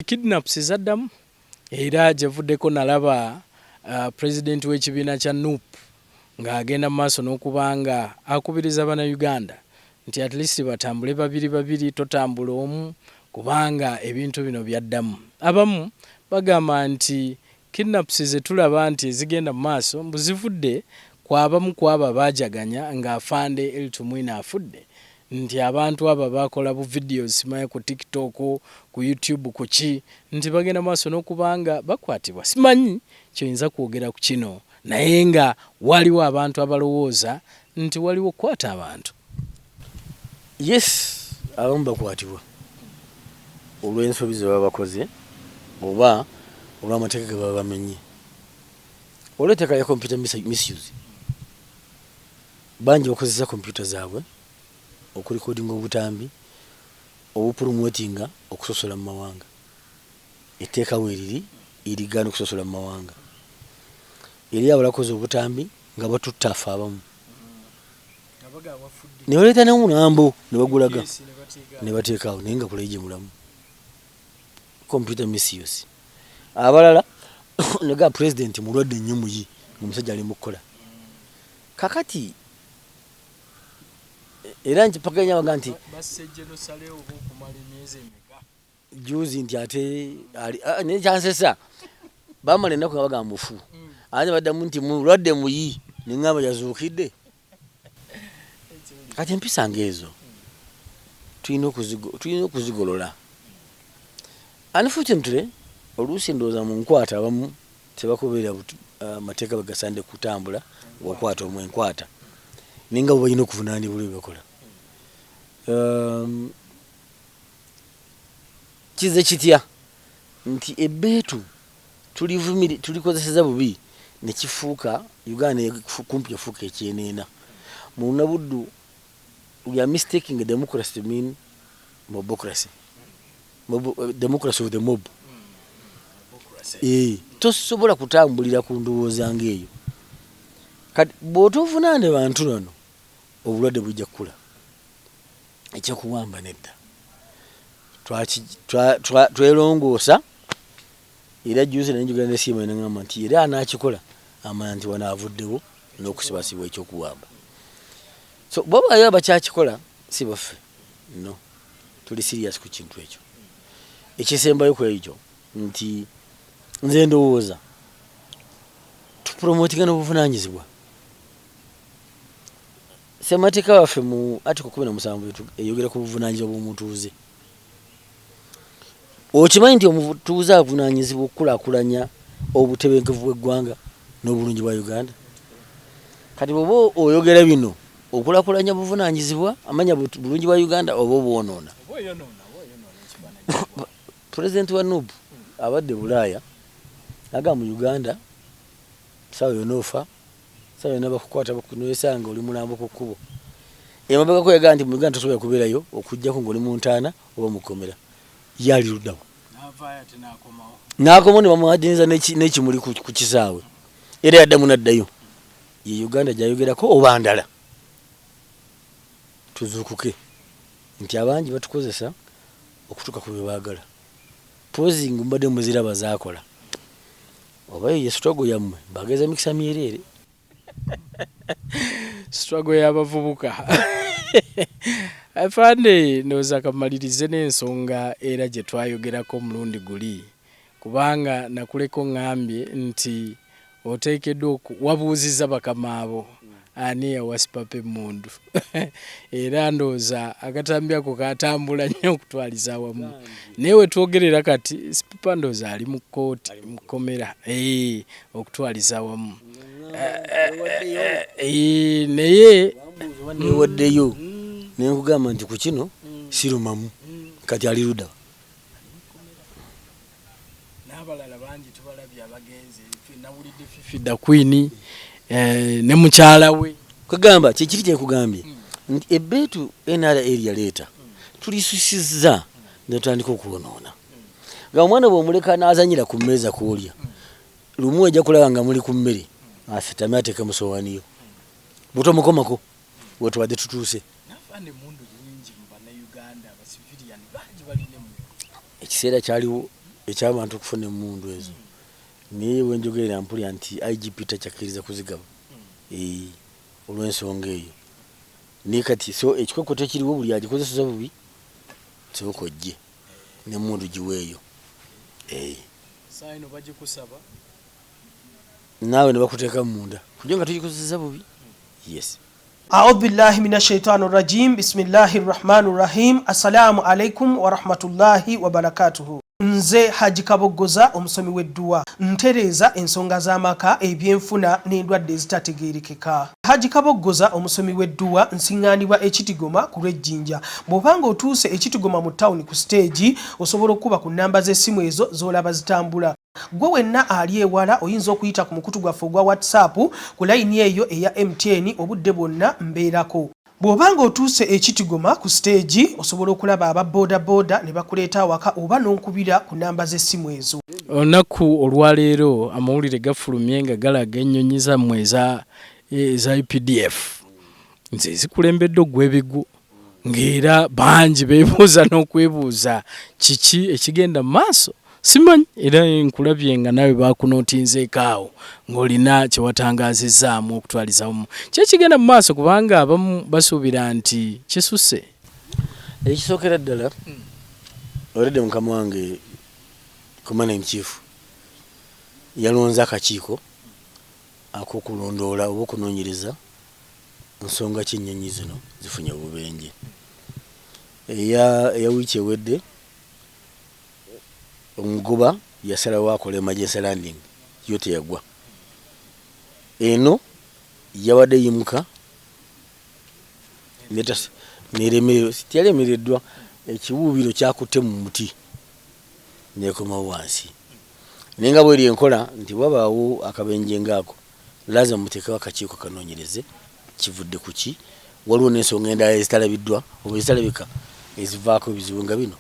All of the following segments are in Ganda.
Kidnaps zaddamu era gyevuddeko nalaba president w'ekibiina kya nup ng'agenda mu maaso n'okuba nga akubiriza Bannayuganda nti at least batambule babiri babiri, totambula omu kubanga ebintu bino byaddamu. Abamu bagamba nti kidnaps ze tulaba nti ezigenda mu maaso mbu zivudde ku abamu ku abo abaajaganya nga Afande Elly Tumwine afudde nti abantu abo abakola bu videos simanyi ku TikTok, ku YouTube kuki nti bagenda maaso n'okuba nga bakwatibwa. Simanyi kyoyinza kwogera ku kino naye nga waliwo abantu abalowooza nti waliwo okukwata abantu. Yes, abamu bakwatibwa olw'ensobi ze baba bakoze oba olw'amateeka ge baba bamenye. Waliwo etteeka lya computer misuse. Bangi bakozesa kompyuta zaabwe okulikodinga obutambi obupromotinga okusosola mu mawanga. Etteeka weeriri erigaana okusosola mu mawanga. Eriyo abalakoze obutambi nga batutta ffe abamu. Ne baleeta n'omulambo ne bagulaga ne bateekaawo naye nga Kulayigye mulamu. Computer misuse. Abalala ne gamba pulezidenti mulwadde nnyo muyi ng'omusajja ali mu kukola. Kakati era nkipakanya baga nti juzi nti ate naye kyansesa bamala ennaku nga bagamba mufu ate baddamu nti mulwadde muyi neŋŋamba yazuukidde. Kati empisa ng'ezo tulina okuzigolola. Unfortunately oluusi ndowooza mu nkwata abamu tebakubeera mateeka bwe gasaanidde kutambula ng'okwata omu enkwata naye nga bo balina okuvunaanibwa olw'ebye bakola. Kize kitya nti ebbeetu tulikozeseza bubi ne kifuuka Uganda kumpi efuuka ekyeneena. Mu Lunabuddu we are mistaking democracy to mean mobocracy. Democracy of the mob. Tosobola kutambulira ku ndowooza ng'eyo. Kati bw'otovunaane bantu bano obulwadde bujja kukula. Ekyokuwamba nedda. Twelongoosa era juzi nali njogera ne Siima ne ŋŋamba nti era anaakikola amanya nti wano avuddewo n'okusibasibwa ekyokuwamba. So bw'oba abakyakikola si baffe. No. Tuli serious ku kintu ekyo. Ekisembayo ku ekyo nti nze ndowooza tupromotinga n'obuvunaanyizibwa. Ssemateeka waffe mu article 17 eyogera ku buvunaanyizibwa bw'omutuuze. Okimanyi nti omutuuze avunaanyizibwa okukulaakulanya obutebenkevu bw'eggwanga n'obulungi bwa Uganda? Kati bw'oba oyogera bino okulaakulanya buvunaanyizibwa amanya bulungi bwa Uganda oba obwonoona. Pulezidenti wa NUP abadde Bulaaya agamba mu Uganda ssaawa yonna ofa, ssaawa yonna bakukwata newesanga oli mulambo ku kkubo. Emabegako yagamba nti mu Uganda tosobola kubeerayo okuggyako ng'oli mu ntaana oba mu kkomera. Ye ali ludda wa? N'akomawo ne bamuwadiniza n'ekimuli ku kisaawe era yaddamu n'addayo. Ye Uganda gy'ayogerako oba ndala? Tuzuukuke nti abangi batukozesa okutuuka ku bye baagala. Posing mubadde muziraba z'akola. Oba eyo ye struggle yammwe, mbageza mikisa myereere. Struggle y'abavubuka. Afande ndowooza kamalirize n'ensonga era gye twayogerako omulundi guli kubanga nakuleka oŋŋambye nti oteekeddwa oku wabuuzizza bakamaabo ani eyawa Sipapa emmundu era ndowooza akatambi ako katambula nnyo okutwaliza awamu naye wetwogerera kati Sipapa ndowooza ali mu kkooti mu kkomera okutwaliza awamu naye newaddeyo nenkugamba nti ku kino sirumamu kati ali ludda n'abalala bangi tubalabye abagenze nawulidde Fifi da Queen ne mukyala we kwegamba kyekiri kyekugambye nti ebbeetu NRA lyaleeta tulisusizza ne tutandika okwonoona nga omwana bw'omuleka n'azanyira ku mmeeza kw'olya lumu ojja kulaba nga muli ku mmere asitame ateeke mu sowaani yo bw'otomukomako wetubadde tutuuse. Ekiseera kyaliwo. Ekyabantu okufuna emmundu ezo, naye wenjogerera mpulira nti IGP takyakkiriza kuzigaba olw'ensonga eyo. Naye kati so ekikwekweto ekiriwo, buli agikozeseza bubi, sooka ojje n'emmundu giweeyo. Saino bagikusaba. Naawe ne bakuteeka munda kujja nga tugikozeseza bubi, yes. Audhu billahi min ashaitani rajim. Bismillahi rrahmani rrahim. Assalamu alaikum warahmatullahi wabarakatuhu. Nze Haji Kaboggoza, omusomi w'edduwa, ntereeza ensonga z'amaka, ebyenfuna n'endwadde ezitategeerekeka. Haji Kaboggoza, omusomi w'edduwa, nsiŋŋaanibwa Ekitigoma ku lw'Ejjinja. Bw'obanga otuuse Ekitigoma mu tawuni ku siteegi, osobola okukuba ku nnamba z'essimu ezo z'olaba zitambula. Gwe wenna ali ewala oyinza okuyita ku mukutu gwaffe ogwa WhatsApp ku layini eyo eya MTN, obudde bwonna mbeerako. Bw'oba ng'otuuse Ekitigoma ku siteegi, osobola okulaba aba boodabooda ne bakuleeta awaka oba n'onkubira ku nnamba z'essimu ezo. Olunaku olwaleero amawulire gafulumye nga galaga ennyonyi zammwe eza UPDF nze zikulembedde ogw'ebigwo, ng'era bangi beebuuza n'okwebuuza kiki ekigenda mu maaso. Simanyi, era nkulabye nga naawe bakunootinzeeko awo ng'olina kye watangazizzaamu okutwaliza wamu ki ekigenda mu maaso, kubanga abamu basuubira nti kisusse. Ekisookera ddala, already mukama wange Commander in Chief yalonze akakiiko ak'okulondoola oba okunoonyereza nsonga ki ennyonyi zino zifunye obubenje. Eya wiiki ewedde omugoba yasalawo akola emergency landing, yo teyagwa. Eno yabadde yimuka neremererwa, teyalemereddwa, ekiwuubiro kyakutte mu muti nekomawo wansi. Naye nga bweri enkola nti wabaawo akabenje ngaako, lazima muteekewo akakiiko kanoonyereze kivudde ku ki. Waliwo n'ensonga endala ezitalabiddwa oba ezitalabika ezivaako ebizibu nga bino,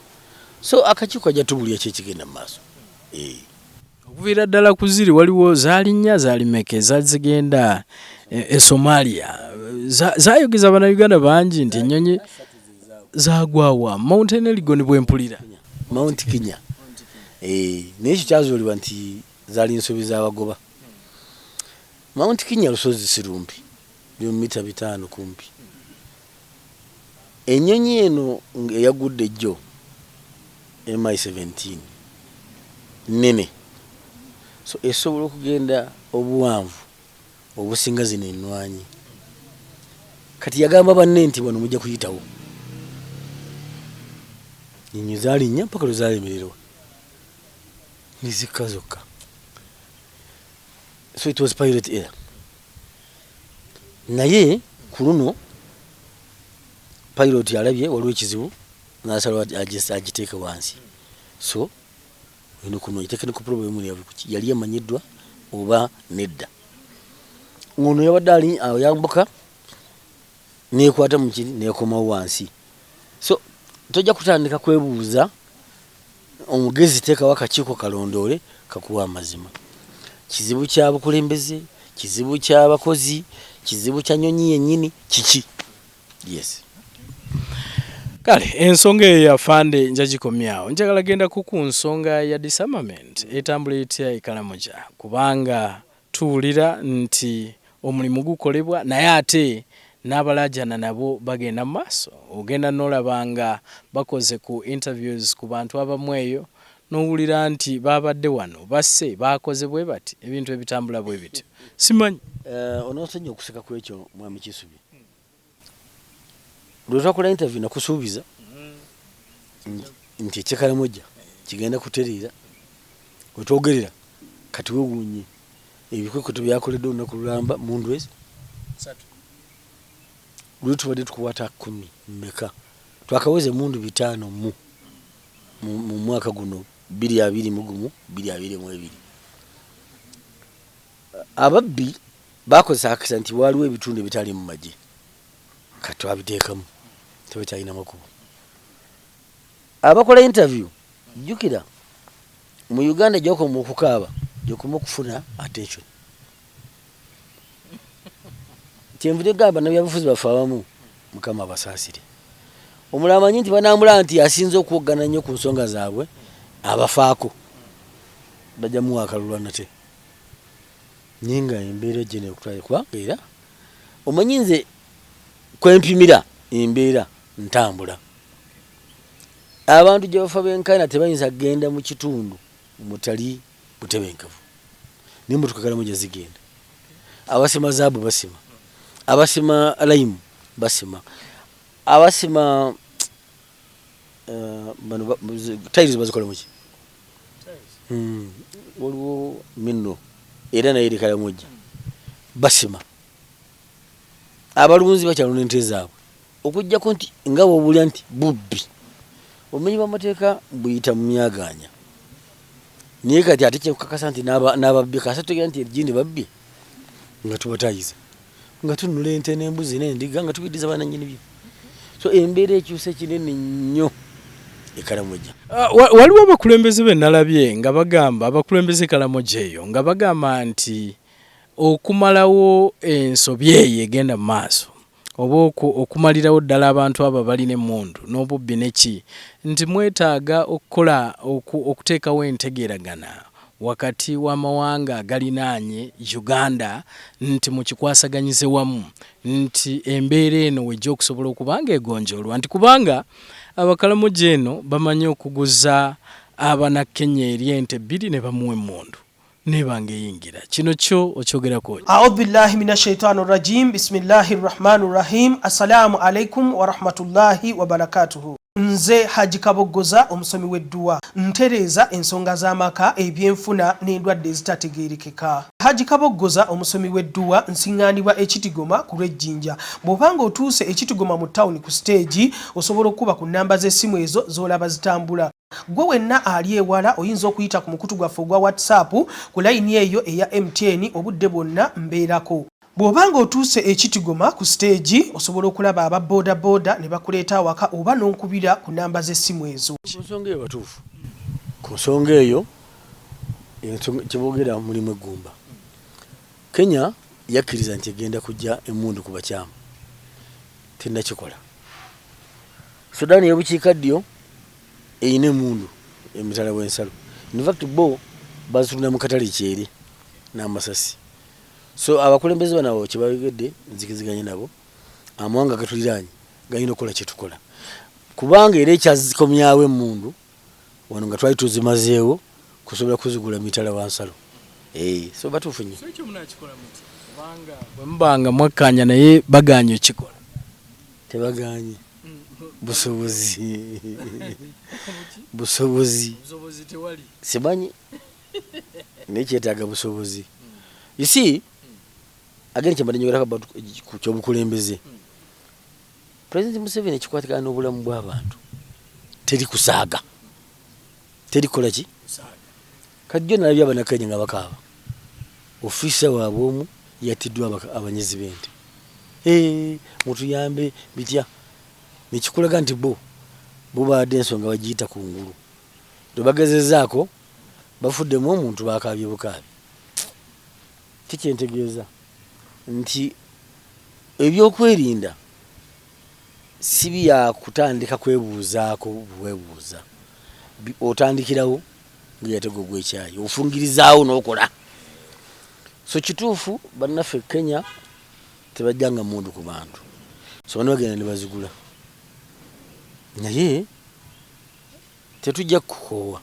so akakiiko kajja tubulira ki ekigenda mu maaso. Okuviira ddala ku ziri waliwo zaali nnya, zaali meka ezaali zigenda e Somalia, zayogeza Bannayuganda bangi nti ennyonyi zagwawa Mountain Elgon bwempulira. Mount Kenya. Naye ekyo kyazuulibwa nti zaali nsobi z'abagoba. Mount Kenya lusozi si lumpi, luli mu mita 500 kumpi. Ennyonyi eno eyagudde ejjo MI17 nnene, so esobola okugenda obuwanvu obusinga zino ennwanyi. Kati yagamba banne nti wano mujja kuyitawo. Ennyonyi zaalinnya mpaka lwe zaalemererwa ne zikka zokka. So it was pilot error. Naye ku luno pilot alabye waliwo ekizibu n'asalawo agiteeke wansi. So olina okunoonya technical problem yali emanyiddwa oba nedda. Ono yabadde ali ayambuka nekwata mu kiri nekomawo wansi. So tojja kutandika kwebuuza, omugezi teekawo akakiiko kalondoole kakuwa amazima. Kizibu kya bukulembeze, kizibu ky'abakozi, kizibu kya nnyonyi yennyini, kiki? Yes. Kale ensonga eyo yafande njagikomyawo. Njagala gendako ku nsonga ya disarmament, etambula etya e Karamoja? Kubanga tuwulira nti omulimu gukolebwa, naye ate n'abalaajana nabo bagenda mu maaso. Ogenda n'olaba nga bakoze ku interviews ku bantu abamu eyo, n'owulira nti babadde wano, basse, bakoze bwe bati, ebintu ebitambula bwe bityo. Simanyi. Onoosonyiwa okuseka ku ekyo, mwami Kisubi. Lwe twakola interview nakusuubiza nti eky'e kigenda kutereera. Wetwogerera kati weewuunye ebikwekweto byakoleddwa olunaku lulamba mundu ezi luli tubadde tukwata 10 mmeka, twakaweza emundu 500 mu mwaka guno 2021 2022. Ababbi bakozesa akakisa nti waliwo ebitundu ebitali mu magye, kati twabiteekamu tebakyalina makubo. Abakola interview, jjukira mu Uganda gyokoma okukaaba gyokoma okufuna attention. Kyenvudde gamba bannabyabufuzi baffe abamu, Mukama abasaasire. Omulala amanyi nti banamulaba nti asinze okwoggana nnyo ku nsonga zaabwe, abafaako. Bajja muwa akalulu nate, naye nga embeera ejja nekutwala, kubanga era omanyi nze kwempimira embeera ntambula. Abantu gye bafa benkana tebayinza kugenda mu kitundu mutali butebenkevu, naye emotoka Kalamoja zigenda. Abasima zaabu basima, abasima lime basima, abasima bano tiles bazikola muki? Waliwo mino era naye eri Kalamoja basima. Abalunzi bakyalunda ente zaabwe, okuggyako nti nga bwobulya nti bubbi, obumenyi bw'amateeka buyita mu myagaanya. Naye kati ate kyekukakasa nti n'ababbi kasa tutegera nti egindi babbye, nga tubatayiza, nga tunula ente n'embuzi n'endiga nga tubiddiza banannyini byo. So embeera ekyusa ekinene nnyo e Kalamoja. Waliwo abakulembeze be nalabye nga bagamba, abakulembeze Kalamoja eyo, nga bagamba nti okumalawo ensobi eyo egenda mu maaso oba okumalirawo ddala abantu abo abalina emmundu n'obubbi neki, nti mwetaaga okukola okuteekawo entegeeragana wakati w'amawanga agalinaanye Uganda, nti mukikwasaganyize wamu, nti embeera eno wejja okusobola okuba nga egonjoolwa, nti kubanga Abakalamoja eno bamanyi okuguza Abanakenya eri ente bbiri ne bamuwa emmundu nebanga eyingira. Kino kyo okyogerako ki? Audhu billahi mina shaitani rajim, bismillahi rahmani rahim. Assalamu alaikum warahmatullahi wabarakatuhu. Nze Haji Kaboggoza, omusomi w'edduwa, ntereeza ensonga z'amaka, ebyenfuna n'endwadde ezitategeerekeka. Haji Kaboggoza, omusomi w'edduwa, nsiŋŋaanibwa Ekitigoma ku lw'Ejjinja. Bw'oba ng'otuuse Ekitigoma mu tawuni ku siteegi, osobola okukuba ku nnamba z'essimu ezo z'olaba zitambula. Ggwe wenna ali ewala oyinza okuyita ku mukutu gwaffe ogwa WhatsApp ku layini eyo eya MTN obudde bwonna mbeerako. Bw'oba ng'otuuse e Kitigoma ku siteegi, osobola okulaba aba bodaboda ne bakuleeta awaka oba n'onkubira ku nnamba z'essimu ezo. Ku nsonga eyo batuufu. Ku nsonga eyo kye boogera mulimu eggumba. Kenya yakkiriza nti egenda kuggya emmundu ku bakyamu, tennakikola. Sudan ey'obukiikaddyo erina emmundu emitala w'ensalo. In fact bo bazitunda mu katale kyere n'amasasi. So abakulembeze bano abo kye bayogedde nzikiriziganya nabo, amawanga agatuliraanye galina okukola kye tukola, kubanga era ekyazikomyawo emmundu wano nga twali tuzimazeewo kusobola kuzigula mitala wa nsalo. Eh, so batuufu nnyo. So ekyo munakikola mutya? Kubanga bwe muba nga mwakkaanya naye bagaanye okikola. Tebagaanye, busobozi busobozi simanyi, naye kyetaaga busobozi. You see, again kyembadde njogerako about ku kyobukulembeze, President Museveni ekikwatagana n'obulamu bw'abantu teri kusaaga, teri kukola ki. Kajjo nalabye Abanakenya nga bakaaba, ofiisa waabwe omu yattiddwa abanyazi b'ente. Mutuyambe bitya? Nekikulaga nti bo bubaadde ensonga bagiyita ku ngulu, lwebagezezaako bafuddemu omuntu, bakaabye bukaabi. Kikyentegeeza nti ebyokwerinda si byakutandika kwebuuzaako bwebuuza, otandikirawo ng'eyatega ogw'ekyayi, ofungirizaawo n'okola. So kituufu bannaffe Kenya tebajjanga mmundu ku bantu, so bano bagenda ne bazigula, naye tetujja kukoowa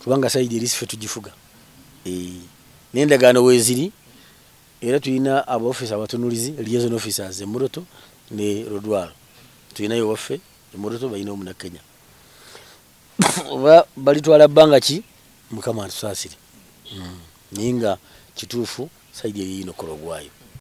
kubanga sayidi eri sife tugifuga. N'endagaano weeziri, era tulina abaofisa abatunulizi, liaison officers e Moroto ne Lodwar. Tulinayo ewaffe e Moroto, balina Omunakenya. Oba balitwala bbanga ki, Mukama atusaasire. Naye nga kituufu sayidi eri erina okukola ogwayo.